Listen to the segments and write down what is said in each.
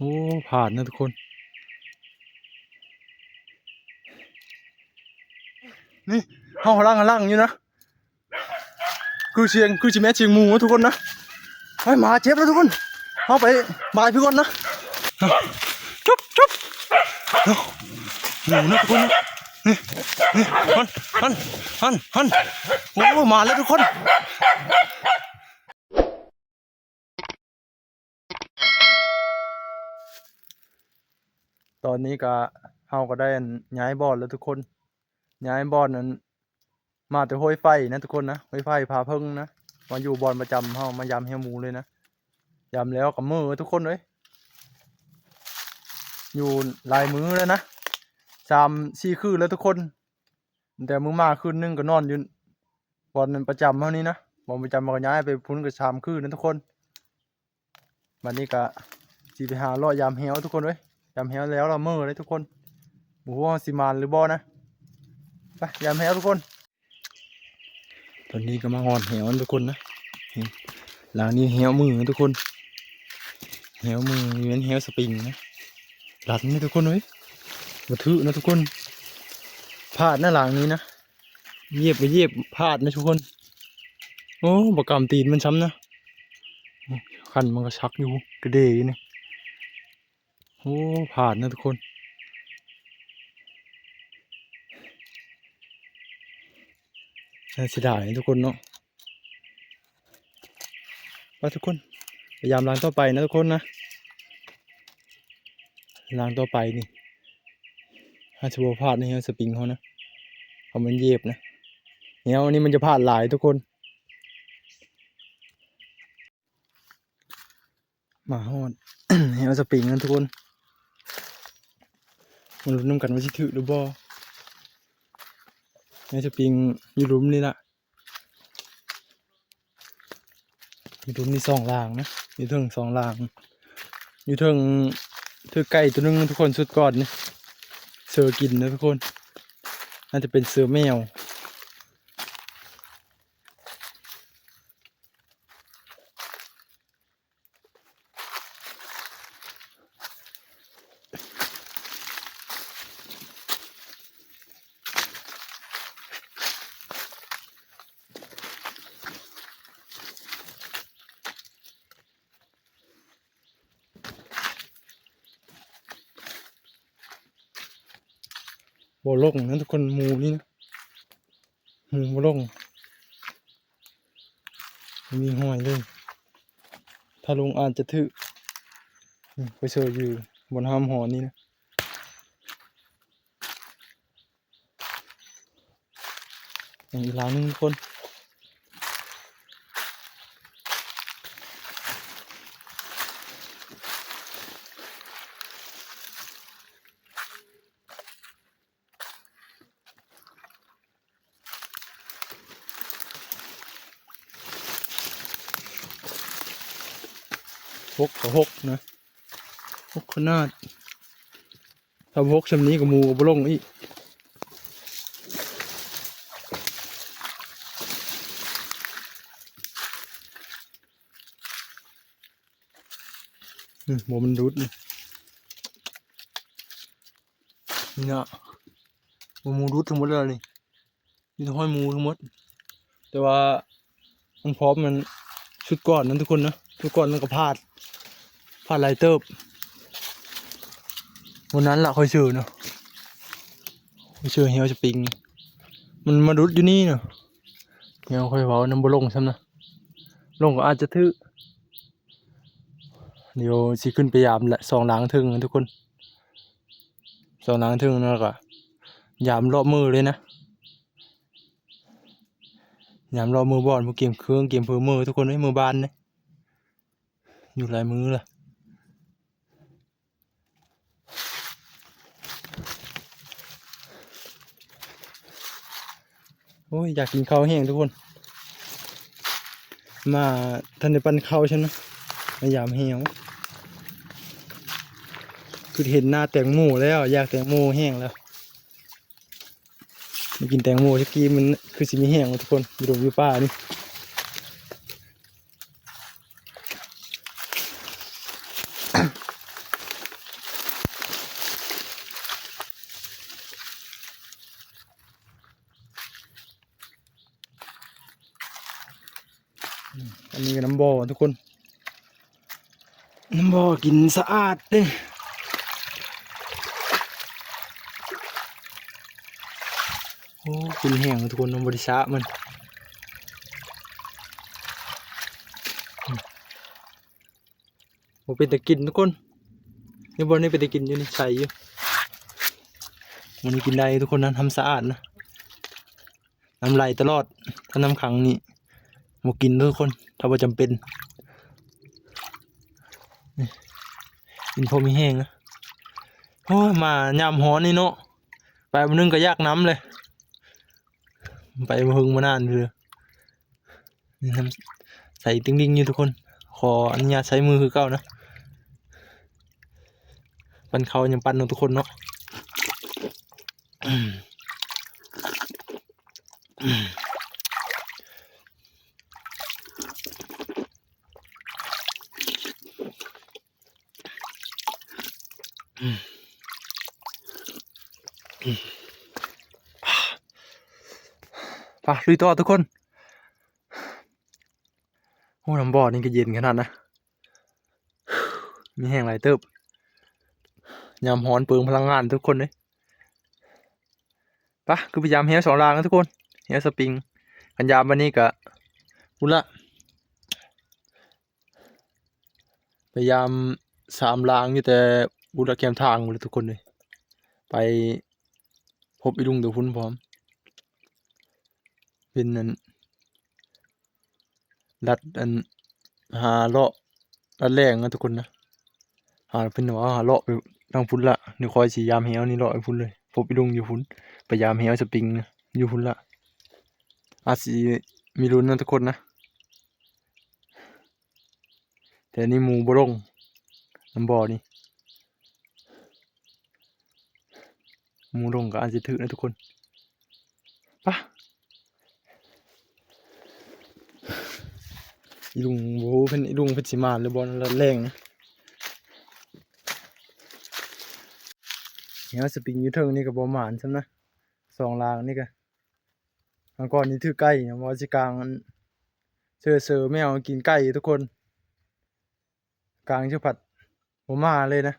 ອ້ ພາດນະທຸກຄົນ. ນີ້ ເຮົາກຳລັງ ກຳລັງຢູ່ນະ. ຄືສຽງ ຄືຊິແມ່ນສຽງໝູນະທຸກຄົນນະ. ເຮີ້ຍ ໝາເຈັບແລ້ວທຸກຄົນ. ເຮົາໄປບາຍເພິ່ນກ່ອນນະ. ຈຸບ ຈຸບ ໝູນະທຸກຄົນນະ. ນີ້ ນີ້ ຫັ້ນ ຫັ້ນ ຫັ້ນ ຫັ້ນ. ໂອ້ ມາແລ້ວທຸກຄົນ. ຕອນນີ້ກະ ເຮົາກະໄດ້ ອັນ ຍ້າຍບ່ອນແລ້ວທຸກຄົນ. ຍ້າຍບ່ອນ ອັນ ມາແຕ່ຫ້ວຍໄຟນະທຸກຄົນນະ, ຫ້ວຍໄຟຜາເຜິ້ງນະ, ມາຢູ່ບ່ອນປະຈຳເຮົາ, ມາຢາມແຮ້ວໝູເລີຍນະ. ຢາມແລ້ວກະເມີທຸກຄົນເອີຍ, ຢູ່ຫຼາຍມື້ແລ້ວນະ, ສາມສີ່ຄືນແລ້ວທຸກຄົນ. ແຕ່ມື້ມາຄືນໜຶ່ງກະນອນຢູ່ບ່ອນປະຈຳເຮົານີ້ນະ, ບ່ອນປະຈຳເຮົາກະຍ້າຍໄປພຸ້ນກະສາມຄືນນະທຸກຄົນ. ບາດນີ້ກະຊິໄປຫາເລາະຢາມແຮ້ວທຸກຄົນເອີຍ. ຢາມແຮ້ວແລ້ວລະເມີເລີຍທຸກຄົນ. ບໍ່ຮູ້ວ່າເຮົາຊິໝານຫຼືບໍ່ນະ. ໄປຢາມແຮ້ວທຸກຄົນ. ຕອນນີ້ກະມາຮອດແຮ້ວທຸກຄົນນະ. ຫຼັງນີ້ແຮ້ວມືທຸກຄົນ, ແຮ້ວມື ແມ່ນແຮ້ວສະປຣິງນະ. ລັດນີ້ທຸກຄົນເອີຍ, ບໍ່ຖືກນະທຸກຄົນ. ພາດນະຫຼັງນີ້ນະ. ຢຽບກະຢຽບພາດນະທຸກຄົນ. ໂອ້ ບໍ່ກຳຕີນມັນຊ້ຳນະ. ຄັນມັນກະສັກຢູ່ ກະເດຢູ່ນີ້. ໂອ້ ພາດນະທຸກຄົນ. ໜ້າເສຍດາຍນະທຸກຄົນເນາະ. ໄປທຸກຄົນ, ໄປຢາມຫຼັງຕໍ່ໄປນະທຸກຄົນນະ. ຫຼັງຕໍ່ໄປນີ້ ອາດຊິບໍ່ພາດໃນແຮ້ວສະປຣິງເຮົານະ, ເພາະມັນຢຽບນະ. ແຮ້ວນີ້ມັນຈະພາດຫຼາຍທຸກຄົນ. ມາຮອດແຮ້ວສະປຣິງນະທຸກຄົນ. ມາລຸ້ນນຳກັນວ່າຊິຖືກຫຼືບໍ່. ແຮ້ວສະປຣິງຢູ່ລຸ່ມນີ້ລະ. ຢູ່ລຸ່ມນີ້ສອງຫຼັງນະ, ຢູ່ເທິງສອງຫຼັງ. ຢູ່ເທິງຖືກໄກ່ໂຕໜຶ່ງທຸກຄົນ, ຊຸດກ່ອນນີ້ ເສືອກິນນະທຸກຄົນ. ໜ້າຈະເປັນເສືອແມວ. ບໍ່ລົງນະທຸກຄົນ, ໝູນີ້ນະ. ໝູບໍ່ລົງ, ບໍ່ມີຮອຍເລີຍ. ຖ້າລົງອາດຈະຖືກ. ໄປເຊີຢູ່ບ່ອນຫ້າມຫໍນີ້ນະ. ຍັງອີກຫຼັງໜຶ່ງທຸກຄົນ. ຫົກກະຫົກນະ, ຫົກຂະໜາດ. ຖ້າບໍ່ຫົກຊ່ຳນີ້ກະໝູກະບໍ່ລົງອີກ. ອືມ ບໍ່ ມັນຫຼຸດນີ້ ນີ້ນະ. ບໍ່ໝູຫຼຸດທັງໝົດແລ້ວນີ້, ມີແຕ່ຮອຍໝູທັງໝົດ. ແຕ່ວ່າ ມັນພ້ອມ ມັນຊຸດກ່ອນນັ້ນທຸກຄົນນະ, ຊຸດກ່ອນມັນກະພາດ ພາດຫຼາຍເຕີບ. ມື້ນັ້ນລະຂ້ອຍເຊີເນາະ, ຂ້ອຍເຊີແຮ້ວສະປຣິງ ມັນມາຫຼຸດຢູ່ນີ້ເນາະ. ແນວຂ້ອຍເວົ້ານຳ ບໍ່ລົງຊ້ຳນະ, ລົງກະອາດຈະຖືກ. ດຽວຊິຂຶ້ນໄປຢາມສອງຫຼັງເທິງນະທຸກຄົນ, ສອງຫຼັງເທິງນະ ລະກະຢາມເລາະມື້ເລີຍນະ. ຍາມເລາະມື້ບ່ອນ ຜູ້ກຽມເຄື່ອງກຽມເພີເມືອທຸກຄົນເອີຍ, ເມືອບ້ານເດ້ ຢູ່ຫຼາຍມື້ລະ. ໂອ້ຍ ຢາກກິນເຂົ້າແຮງທຸກຄົນ, ມາທັນໄດ້ປັ້ນເຂົ້າຊັ້ນນະ, ມາຢາມແຮ້ວ. ຄືເຫັນໜ້າແຕງໂມແລ້ວ ຢາກແຕງໂມແຮງແລ້ວ. ໄດ້ກິນແຕງໂມຈັກກີ້ ມັນຄືຊິມີແຮງເນາະທຸກຄົນ, ຢູ່ດົງຢູ່ປ່ານີ້. ນີ້ກໍນ້ຳບໍ່ທຸກຄົນ ນ້ຳບໍ່ກິນສະອາດເດ້. ໂອ້ ຂຸ່ນແຮງທຸກຄົນ ນ້ຳບໍ່ໄດ້ສະມັນ ບໍ່ເປັນຕາກິນທຸກຄົນ. ນີ້ບ່ອນນີ້ເປັນຕາກິນຢູ່ນີ້ ໃສຢູ່ ມື້ນີ້ກິນໄດ້ທຸກຄົນນະ ທຳສະອາດນະ. ນ້ຳໄຫຼຕະຫຼອດ ຖ້ານ້ຳຂັງນີ້ບໍ່ກິນເດີທຸກຄົນ ຖ້າບໍ່ຈຳເປັນ. ນີ້ ກິນພໍມີແຮງນະ. ໂອ້ຍ ມາຍາມຮ້ອນນີ້ເນາະ ໄປມື້ໜຶ່ງກໍຢາກນ້ຳເລີຍ ໄປບໍ່ເຖິງບໍ່ນານເດີ. ນີ້ນ້ຳໃສຕິ່ງໆຢູ່ທຸກຄົນ ຂໍອະນຸຍາດໃຊ້ມືຄືເກົ່ານະ ປັ້ນເຂົ້າຍັງປັ້ນເນາະທຸກຄົນເນາະ. ໄປ ລຸຍຕໍ່ທຸກຄົນ. ໂອ້ ນ້ຳບໍ່ນີ້ກໍເຢັນຂະໜາດນະ ມີແຮງຫຼາຍເຕີບ. ຍາມຮ້ອນເປືອງພະລັງງານທຸກຄົນເອີຍ. ປະ ຄືໄປຢາມແຮ້ວສອງລາງນະທຸກຄົນ ແຮ້ວສະປຣິງ. ຄັນຢາມບາດນີ້ກະພຸ້ນລະ ໄປຢາມສາມລາງຢູ່ແຕ່ພຸ້ນລະ ແຄມທາງພຸ້ນລະທຸກຄົນເອີຍ. ໄປພົບອີລຸງໂຕພຸ້ນພ້ອມ ເປັນອັນ ລັດອັນ ຫາເລາະ ລັດແລ້ງນະທຸກຄົນນະ ຫາເພິ່ນວ່າຫາເລາະໄປທາງພຸ້ນລະ. ດຽວຂ້ອຍຊິຢາມແຮ້ວນີ້ເລາະໄປພຸ້ນເລີຍ ພົບອີລຸງຢູ່ພຸ້ນ ໄປຢາມແຮ້ວສະປຣິງນະ ຢູ່ພຸ້ນລະ. ອາດຊິມີລຸ້ນນະທຸກຄົນນະ ແຕ່ນີ້ໝູບໍ່ລົງ ນ້ຳບໍ່ນີ້ ໝູລົງກໍອາດຊິຖືກນະທຸກຄົນ. ປະ ອີລຸງ ບໍ່ຮູ້ເພິ່ນ ອີລຸງເພິ່ນຊິມານຫຼືບໍ່ ລັດແລ້ງນະ. ແຮ້ວສະປຣິງຢູ່ເທິງນີ້ກໍບໍ່ມານຊ້ຳນະ ສອງລາງນີ້ກໍ ອັນກ່ອນນີ້ຖືກໄກ່ ວ່າຊິກາງອັນ ເຊີໆແມວກິນໄກ່ທຸກຄົນ ກາງເທື່ອພັດບໍ່ມາເລີຍນະ.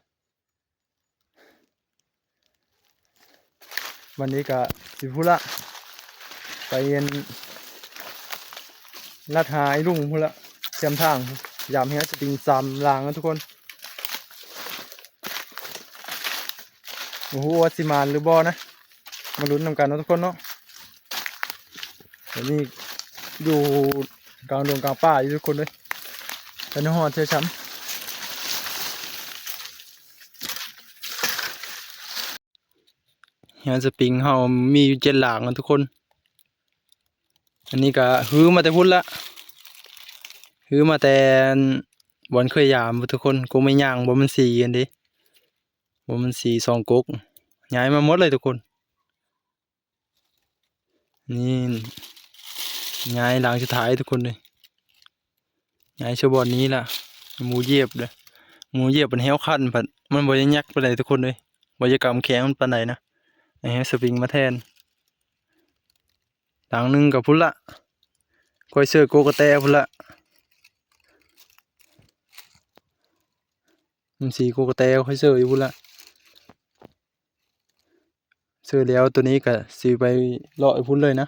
ບັດນີ້ກະຊິພຸ້ນລະ ໄປອັນ ລັດຫາອີລຸງພຸ້ນລະ ແຄມທາງ ຢາມແຮ້ວສະປຣິງສາມລາງນະທຸກຄົນ. ບໍ່ຮູ້ວ່າຊິມານຫຼືບໍ່ນະ ມາລຸ້ນນຳກັນເນາະທຸກຄົນເນາະ. ດຽວນີ້ຢູ່ກາງດົງກາງປ່າຢູ່ທຸກຄົນເອີຍ ໄປນະຮອດເທື່ອຊ້ຳ. ເຮືອນສະປຣິງເຮົາມີຢູ່ເຈັດຫຼັງນະທຸກຄົນ. ອັນນີ້ກະຮືມາແຕ່ພຸ້ນລະ ຮືມາແຕ່ບ່ອນເຄີຍຢາມພຸ້ນທຸກຄົນ. ກົກໄມ້ຍາງ ບໍ່ແມ່ນສີອັນເດ ບໍ່ແມ່ນສີສອງກົກ ຍ້າຍມາໝົດເລີຍທຸກຄົນ. ນີ້ຍ້າຍຫຼັງສຸດທ້າຍທຸກຄົນເອີຍ ຍ້າຍໃສ່ບ່ອນນີ້ລະ. ໝູຢຽບເດີ ໝູຢຽບມັນແຮ້ວຄັນ ມັນບໍ່ໄດ້ຍັກປານໃດທຸກຄົນເອີຍ ບໍ່ຢາກກຳແຂງມັນປານໃດນະ ໃຫ້ສະປຣິງມາແທນ. ຫຼັງໜຶ່ງກໍພຸ້ນລະ ຂ້ອຍເຊີໂກກະແຕພຸ້ນລະ ມັນສີໂກກະແຕ ຂ້ອຍເຊີຢູ່ພຸ້ນລະ. ເຊີແລ້ວໂຕນີ້ກະຊິໄປເລາະໄປພຸ້ນເລີຍນະ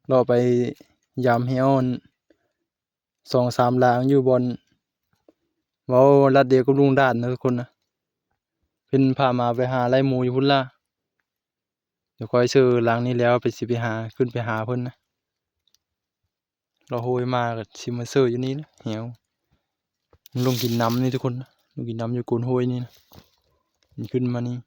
ເລາະໄປຢາມແຮ້ວອັນສອງສາມຫຼັງຢູ່ບ່ອນ ເວົ້າລັດດຽວກັບລຸງດານນະທຸກຄົນນະ ເພິ່ນພາມາໄປຫາໄລ່ໝູຢູ່ພຸ້ນລະ. ດຽວຂ້ອຍເຊີຫຼັງນີ້ແລ້ວ ໄປ ຊິໄປຫາ ຂຶ້ນໄປຫາເພິ່ນນະ. ລະໂຫຍມາກໍຊິມາເຊີຢູ່ນີ້ແຫຼະ ແຮ້ວ ມັນລົງກິນນ້ຳນີ້ທຸກຄົນນະ ລົງກິນນ້ຳຢູ່ໂກນໂຫຍນີ້ນະ ມັນຂຶ້ນມານີ້.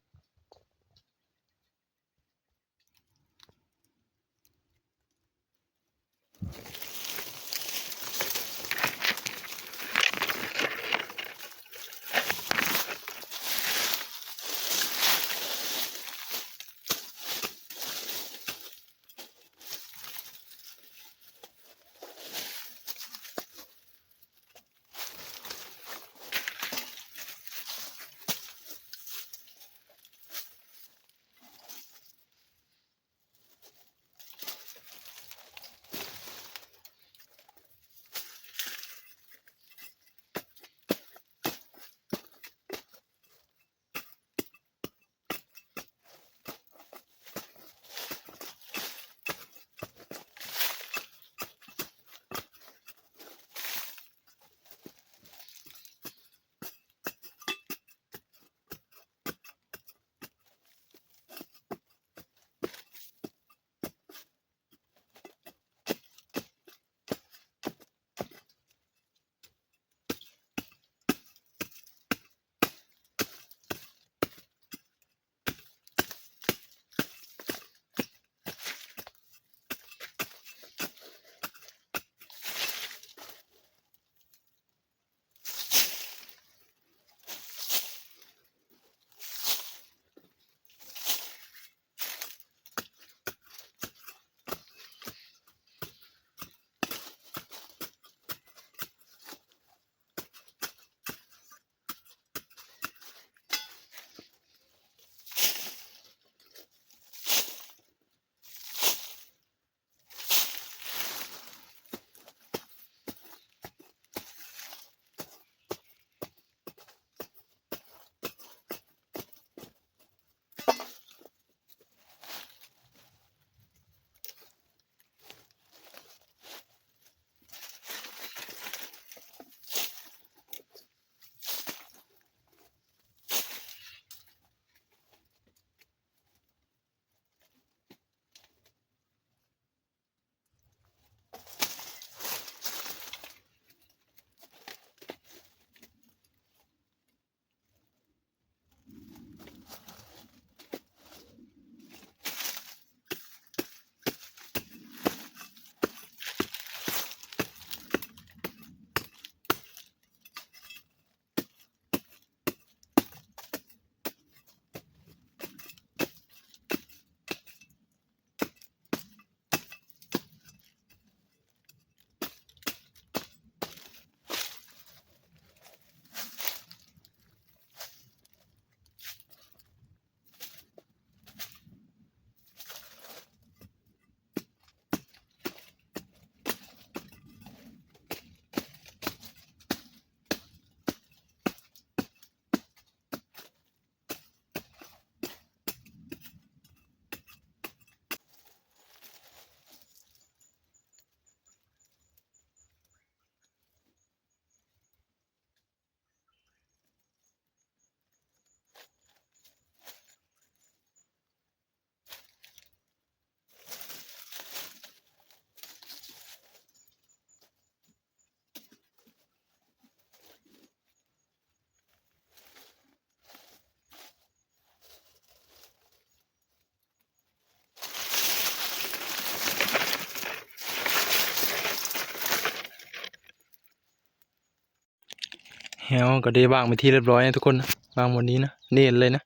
ແຮວກໍໄດ້ວາງເປັນທີ່ຮຽບຮ້ອຍນະທຸກຄົນນະ ວາງໝົດນີ້ນະ ເໜັນເລີຍນະ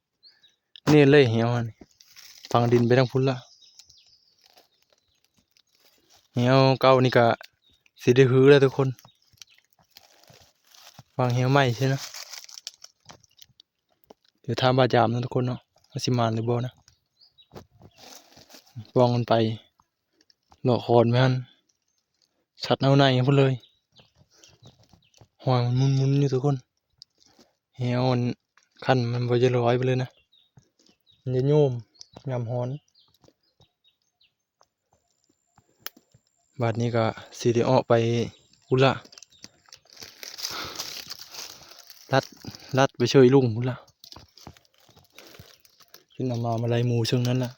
ເໜັນເລີຍແຮວຫັ້ນ ຝັງດິນໄປທາງພຸ້ນລະ. ແຮວເກົ່ານີ້ກະຊິໄດ້ຮື້ແລ້ວທຸກຄົນ ວາງແຮວໃໝ່ຊື່ນະ. ດຽວຖ້າມາຢາມນະທຸກຄົນເນາະ ວ່າຊິໝານຫຼືບໍ່ນະ. ປ່ອງມັນໄປ ເລາະຄອນໄປຫັ້ນ ສັດເອົາໃນພຸ້ນເລີຍ ຫ້ອຍມັນໝຸນໆຢູ່ທຸກຄົນ. ແຮວອັນຄັນມັນບໍ່ຢາກລອຍໄປເລີຍນະ ມັນຈະໂຍມຍາມຮ້ອນ. ບາດນີ້ກໍຊິໄດ້ອອກໄປພຸ້ນລະ ລັດ ລັດໄປເຊີຍລຸງພຸ້ນລະ ຂຶ້ນເອົາມາ ມາໄລ່ໝູເຊິ່ງນັ້ນລະ.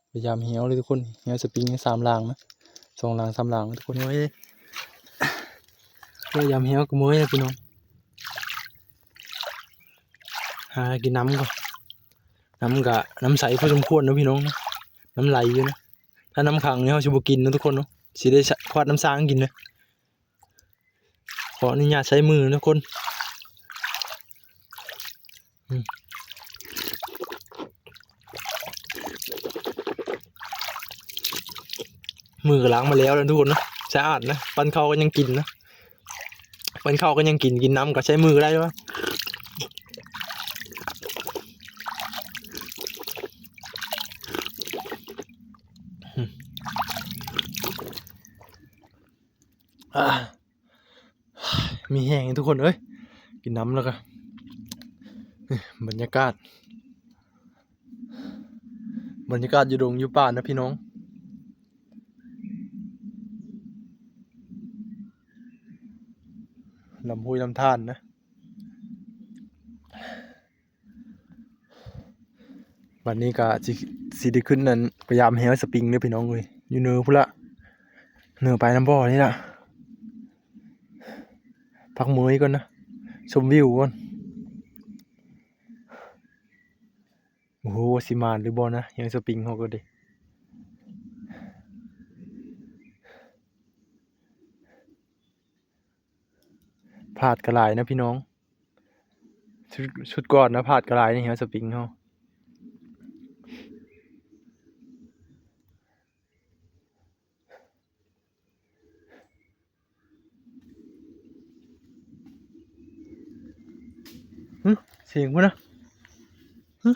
ໄປຢາມແຮວເລີຍທຸກຄົນ ແຮວສະປິງສາມຫຼັງນະ ສອງຫຼັງສາມຫຼັງທຸກຄົນເອີຍ. ໄປຢາມແຮວກະເມື່ອຍນະພີ່ນ້ອງ ຫາກິນນ້ຳກ່ອນ. ນ້ຳກະ ນ້ຳໃສພໍສົມຄວນເນາະພີ່ນ້ອງເນາະ ນ້ຳໄຫຼຢູ່ນະ. ຖ້ານ້ຳຂັງນີ້ເຮົາຊິບໍ່ກິນເນາະທຸກຄົນເນາະ ຊິໄດ້ຄວາດນ້ຳສ້າງກິນເດີ. ຂໍອະນຸຍາດໃຊ້ມືນະທຸກຄົນ. ອືມ ມືກໍລ້າງມາແລ້ວນະທຸກຄົນນະ ສະອາດນະ. ປັ້ນເຂົ້າກໍຍັງກິນນະ ປັ້ນເຂົ້າກໍຍັງກິນ ກິນນ້ຳກໍໃຊ້ມືກໍໄດ້ວະ. ອາ ມີແຮງທຸກຄົນເອີຍ ກິນນ້ຳແລ້ວກະ ນີ້ບັນຍາກາດ ບັນຍາກາດຢູ່ດົງຢູ່ປ່ານະພີ່ນ້ອງ ລຳຫ້ວຍລຳທານນະ. ບັດນີ້ກະຊິ ຊິໄດ້ຂຶ້ນນັ້ນ ໄປຢາມແຮວສະປິງເດີພີ່ນ້ອງເອີຍ ຢູ່ເນີພຸ້ນລະ ເນີປາຍນ້ຳບໍ່ນີ້ລະ. ພັກເມື່ອຍກ່ອນນະ ຊົມວິວກ່ອນ. ໂອ້ໂຫ ຊິໝານຫຼືບໍ່ນະ ແຮວສະປິງເຮົາກໍເດ້. ພາດກະຫຼາຍນະພີ່ນ້ອງ ຊຸດ ຊຸດກ່ອນນະ ພາດກະຫຼາຍໃນແຮວສະປິງເຮົາ. ຫຶ ສຽງພຸ້ນນະ ຫຶ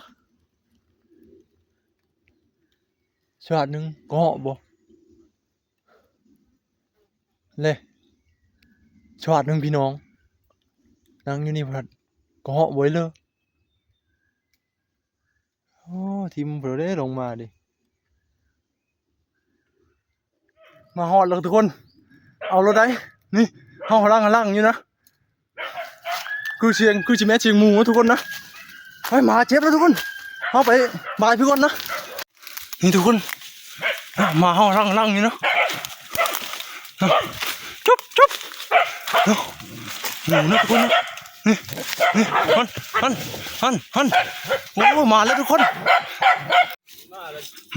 ສະຫວັດໜຶ່ງກໍເຫາະບໍ່ ເລ ສະຫວັດໜຶ່ງພີ່ນ້ອງ ນັ່ງຢູ່ນີ້ພັດກໍເຫາະບໍ່ເລີ. ໂອ້ ຖິ້ມພຸ້ນເດ້ ລົງມາເດ້. ມາຮອດແລ້ວທຸກຄົນ ເອົາໂລດໃດ໋ ນີ້ ເຮົາຫາລັງ ຫາລັງຢູ່ນະ ຄືສຽງ ຄືຊິແມ່ນສຽງໝູນະທຸກຄົນນະ. ເຮີ້ຍ ໝາເຈັບແລ້ວທຸກຄົນ ເຮົາໄປບາຍເພິ່ນກ່ອນນະ. ນີ້ທຸກຄົນ ໝາເຮົາລັງໆຢູ່ເນາະ ຈຸບ ຈຸບ ເນາະ ໝູນະທຸກຄົນເນາະ. ນີ້ ນີ້ ຫັນ ຫັນ ຫັນ ຫັນ ໂອ້ ມາແລ້ວທຸກຄົນ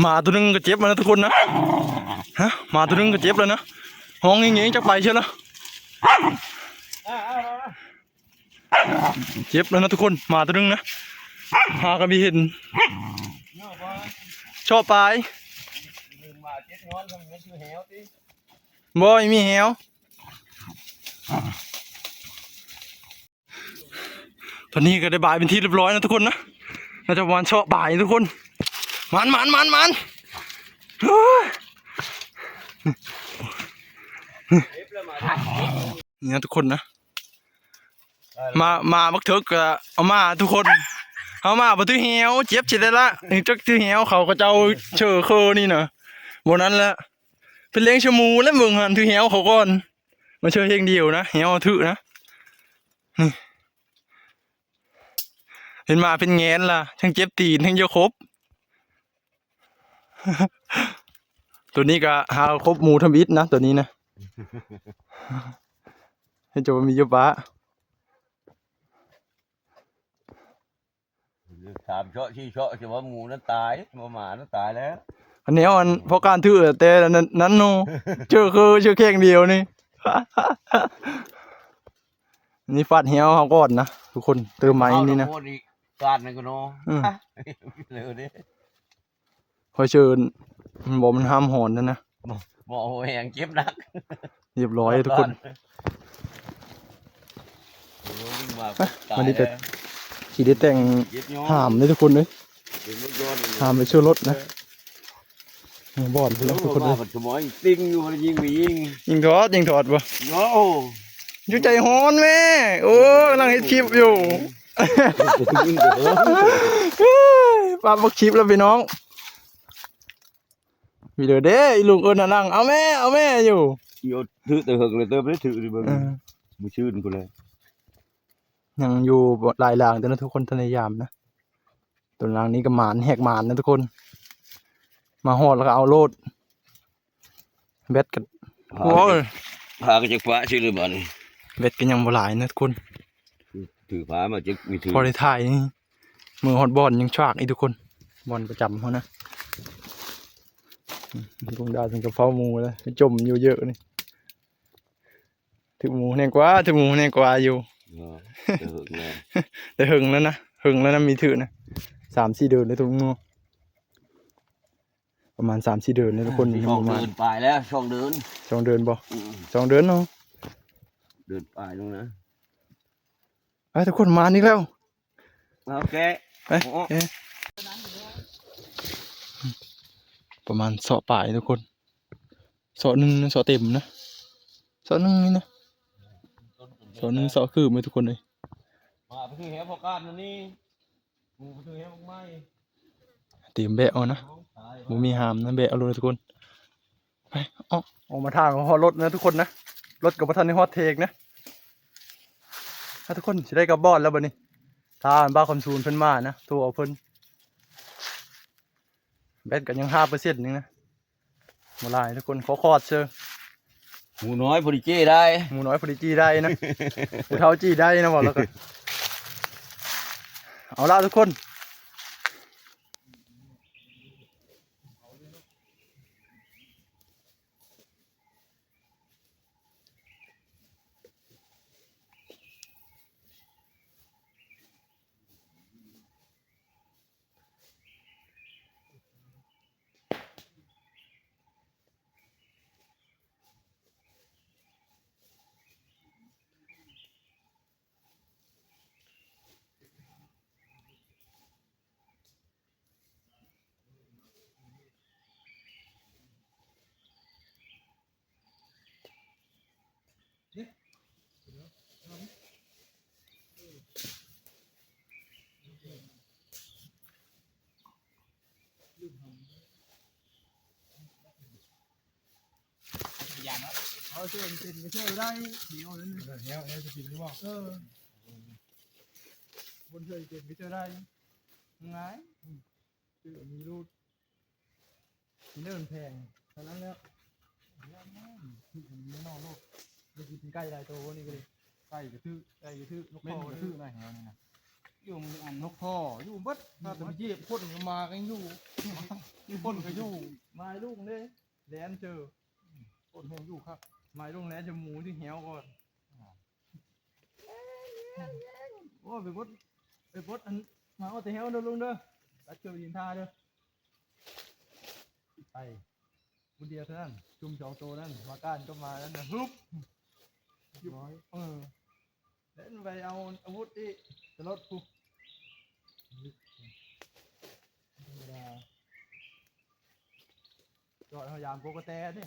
ໝາຕົວໜຶ່ງກໍເຈັບແລ້ວນະທຸກຄົນນະ ຮະ ໝາຕົວໜຶ່ງກໍເຈັບແລ້ວນະ ຮ້ອງເງງໆ ຈັກໄປໃສລະ. ເຈັບແລ້ວນະທຸກຄົນ ໝາຕົວໜຶ່ງນະ ຫາກໍບໍ່ເຫັນ ເຊາະປາຍ ບໍ່ມີແຮວ. ຕອນນີ້ກໍໄດ້ບາຍເປັນທີ່ຮຽບຮ້ອຍນະທຸກຄົນນະ ໜ້າຈະປະມານເຊາະປາຍທຸກຄົນ ໝານໆໆໆ ເຮີ້ຍ ນີ້ນະທຸກຄົນນະ. ໝາ ໝາບັກເຖິກກໍເອົາມາທຸກຄົນ ເອົາມາບໍ່ຖືກແຮວ ເຈັບຊິໄດ້ລະ ຈັກຖືກແຮວເຂົາ ເຂົາເຈົ້າເຊີເຄີນີ້ນະ ບໍ່ນັ້ນລະ ເປັນແລງຊະໝູແລ້ວ ເບິ່ງຫັ້ນ ຖືກແຮວເຂົາກ່ອນ ມາເຊີແຮງດຽວນະ ແຮວຖືກນະ ນີ້ ເຫັນໝາເປັນແງນລະ ທັງເຈັບຕີນ ທັງຢາກຄົບ. ໂຕນີ້ກໍຫາຄົບໝູທຳອິດນະ ໂຕນີ້ນະ ໃຫ້ເຈົ້າມີຢູ່ປະ ສາມເຊາະ ສີ່ເຊາະ ຊິວ່າໝູນັ້ນຕາຍ ໝານັ້ນຕາຍແລ້ວ. ອັນແນວອັນ ພໍການຖືແຕ່ນັ້ນ ນັ້ນເນາະ ເຈີຄືເຊີແຂ້ງດຽວນີ້. ນີ້ຟາດແຮ້ວເຮົາກ່ອນນະທຸກຄົນ ເຕີມໃໝ່ນີ້ນະ ເອົາໂພດອີກການໜຶ່ງກໍເນາະ ອືມ ເລີຍເດ້ ຂ້ອຍເຊີນ ມັນບໍ່ ມັນຫ້າມຮ້ອນນັ້ນນະ ບໍ່ ບໍ່ແຮງ ເຈັບໜັກ ຮຽບຮ້ອຍທຸກຄົນ ໂອ້ຍ ມາ ມານີ້ກໍ ຊິໄດ້ແຕ່ງ ເຈັບຍ້ອນ ຫາມເດ້ທຸກຄົນເອີຍ ເປັນລົດຍ້ອນ ຫາມໄປເຊີລົດນະ ເອີ ບ່ອນພຸ້ນແຫຼະທຸກຄົນເອີຍ ສະມອງຕິງຢູ່ ຍິງໄປຍິງ ຍິງຖອດ ຍິງຖອດບໍ່ ໂອ້ ຢູ່ໃຈຮ້ອນແມ້ ໂອ້ ກຳລັງເຮັດຄລິບຢູ່ ປ້າບັກຄລິບແລ້ວພີ່ນ້ອງ ມີເດີເດ້ ອີລຸງເອີ້ນນະນັ່ງ ເອົາແມ່ ເອົາແມ່ຢູ່ ຢູ່ຖືແຕ່ເຫິງເລີຍ ເຕີບໍ່ໄດ້ຖືນີ້ເບິ່ງ ເອີ ມື້ຊື່ນພຸ້ນແຫຼະ ຍັງຢູ່ຫຼາຍຫຼັງເດີນະທຸກຄົນ ທັນໄດ້ຍາມນະ ຕົວຫຼັງນີ້ກໍໝານ ແຮກໝານນະທຸກຄົນ ມາຮອດແລ້ວກໍເອົາໂລດ ແບັດກໍ ໂອ້ຍ ພາກໍຈັກຟ້າຊື່ຫຼືບາດນີ້ ແບັດກໍຍັງບໍ່ຫຼາຍນະທຸກຄົນ ຖືພາມາຈັກມີຖື ພໍໄດ້ຖ່າຍ ມື້ຮອດບ່ອນຍັງຊາກອີກທຸກຄົນ ບ່ອນປະຈຳເຮົານະ ອືມ ລຸງດາເພິ່ນກໍເຝົ້າໝູແລ້ວ ຈົມຢູ່ເຍີະນີ້ ຖືກໝູແນງກວ່າ ຖືກໝູແນງກວ່າຢູ່ ເອີ ແຕ່ເຫິງແລ້ວ ແຕ່ເຫິງແລ້ວນະ ເຫິງແລ້ວນະ ມີຖືກນະ ສາມສີ່ເດືອນແລ້ວທຸກໝູ ປະມານສາມສີ່ເດືອນແລ້ວທຸກຄົນ ອືມ ຍັງບໍ່ມາ ສອງເດືອນປາຍແລ້ວ ສອງເດືອນ ສອງເດືອນບໍ່ ອືມ ສອງເດືອນເນາະ ເດືອນປາຍແລ້ວນະ ໄປທຸກຄົນ ມາອີກແລ້ວ ໂອເຄ ໄປ ໂອ້ ເອີ ປະມານເຊາະປາຍທຸກຄົນ ເຊາະໜຶ່ງ ເຊາະເຕັມນະ ເຊາະໜຶ່ງນີ້ນະ ເຊາະໜຶ່ງ ເຊາະຄືບໄວ້ທຸກຄົນເອີຍ ມາໄປຖືແຮງພໍການນີ້ ໝູໄປຖືແຮງໝາກໄມ້ ຕຽມແບກເອົານະ ບໍ່ມີຫາມນະ ແບກເອົາໂລດທຸກຄົນ ໄປ ອອກ ອອກມາທາງຮອດລົດນະທຸກຄົນນະ ລົດກໍບໍ່ທັນໄດ້ຮອດເທກນະ ອ່ະ ທຸກຄົນ ຊິໄດ້ກັບບ່ອນແລ້ວບັດນີ້ ຖ້າບ່າວຄຳສູນເພິ່ນມານະ ໂທເອົາເພິ່ນ ແບັດກໍຍັງຫ້າເປີເຊັນໜຶ່ງນະ ບໍ່ຫຼາຍທຸກຄົນ ຂໍຂອດເຊີ ໝູນ້ອຍພໍດີຈີ້ໄດ້ ໝູນ້ອຍພໍດີຈີ້ໄດ້ນະ ຜູ້ເຖົ້າຈີ້ໄດ້ນະ ເວົ້າແລ້ວກໍ ເອົາລະທຸກຄົນ.ເອົາເຊື່ອເປັນກໍເຊື່ອໄດ້ ໜຽວນັ້ນ ເອີ ແນວ ແນວຈະກິນຫຼືບໍ່ ເອີ ຄົນເຊື່ອເປັນກໍເຊື່ອໄດ້ ງ່າຍ ອືມ ຊື້ມີລູກ ກິນເດີນແພງ ເທົ່ານັ້ນແຫຼະ ແມ່ນ ຖືກແນ່ນອນໂລດ ໄດ້ກິນໄກ່ຫຼາຍໂຕນີ້ກໍດີ ໄກ່ກໍຖືກ ໄກ່ກໍຖືກ ນົກພໍກໍຖືກນະ ແຖວນີ້ນະ ຢູ່ອັນນົກພໍຢູ່ເບິດ ຖ້າແຕ່ໄປຢຽບຄົນກໍມາກໍຍັງຢູ່ ຢູ່ຄົນກໍຢູ່ ມາໃຫ້ລຸງເດ້ ແລ່ນເຈີ ຄົນແຮງຢູ່ຄັກ ມາໃຫ້ລຸງແລ່ນເຈີໝູທີ່ແຮ້ວກ່ອນ ໂອ້ ໄປບົດ ໄປບົດອັນ ມາເອົາແຕ່ແຮ້ວເດີລຸງເດີ ຕັດເກີບດິນທາເດີ ໄປ ຜູ້ດຽວເທົ່ານັ້ນ ຈຸ່ມສອງໂຕນັ້ນ ມາກ້ານກໍມານັ້ນນະ ຮຶບ ຮຽບຮ້ອຍ ເອີ ແລ້ວໄປເອົາອາວຸດອີກ ຈະລົດພຸ້ນ ທຳມະດາ ຈອດເຮົາຍາມກົກກະແຕເດ້.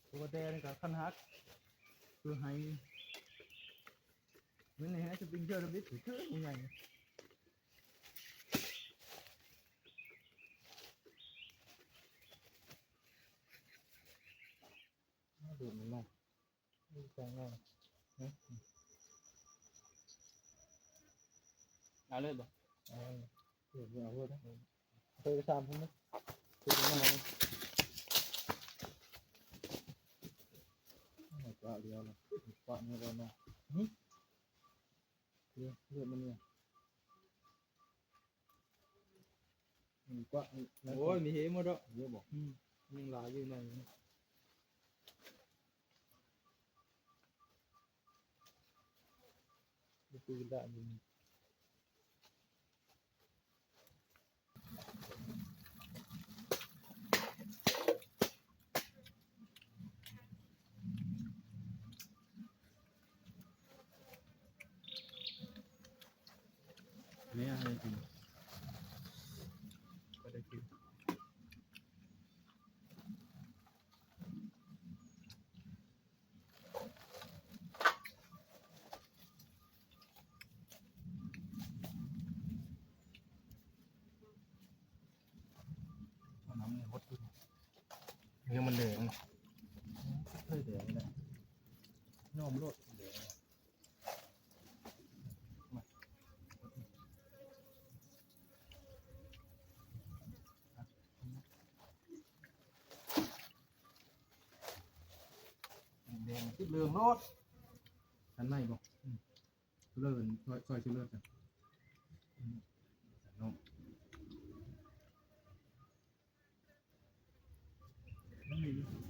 ໂອແດນກໍຄັນຫັກ ຄືໄຫ ມັນໃຫ້ສະປຣິງເກີລະບິດຄືໃຫຍ່ ດູດມັນມາ ດູດແປງແລ້ວ ເອົາເລີຍບໍ່? ເອົາ ເອີ ເອົາເລີຍນະ ເອົາໄປສາມພັນນະ ເອົາປະດຽວນະ ປະນີ້ແລ້ວນະ ຫື ເລືອດ ເລືອດມັນນີ້ ມັນກວ້າງ ໂອ້ຍ ມີເຮໝົດດອກ ເຍອະບໍ່? ອືມ ຍັງຫຼາຍຢູ່ໜ້ອຍໜຶ່ງ ບໍ່ຄືລະຢູ່. ແມ່ໃຫ້ກິນ ກໍໄດ້ກິນ. ເອົານ້ຳໃນຫົດຢູ່ ຍັງມັນແດງ ເລີຍແດງນີ້ແຫຼະ ຍອມໂລດແດງ. ແດງຕິດເຫຼືອງໂລດ ອັນໃໝ່ບໍ່? ອືມ ເລີຍ ຊອຍ ຊອຍຊິເລີຍ ອືມ ນ້ອງ ມັນມີ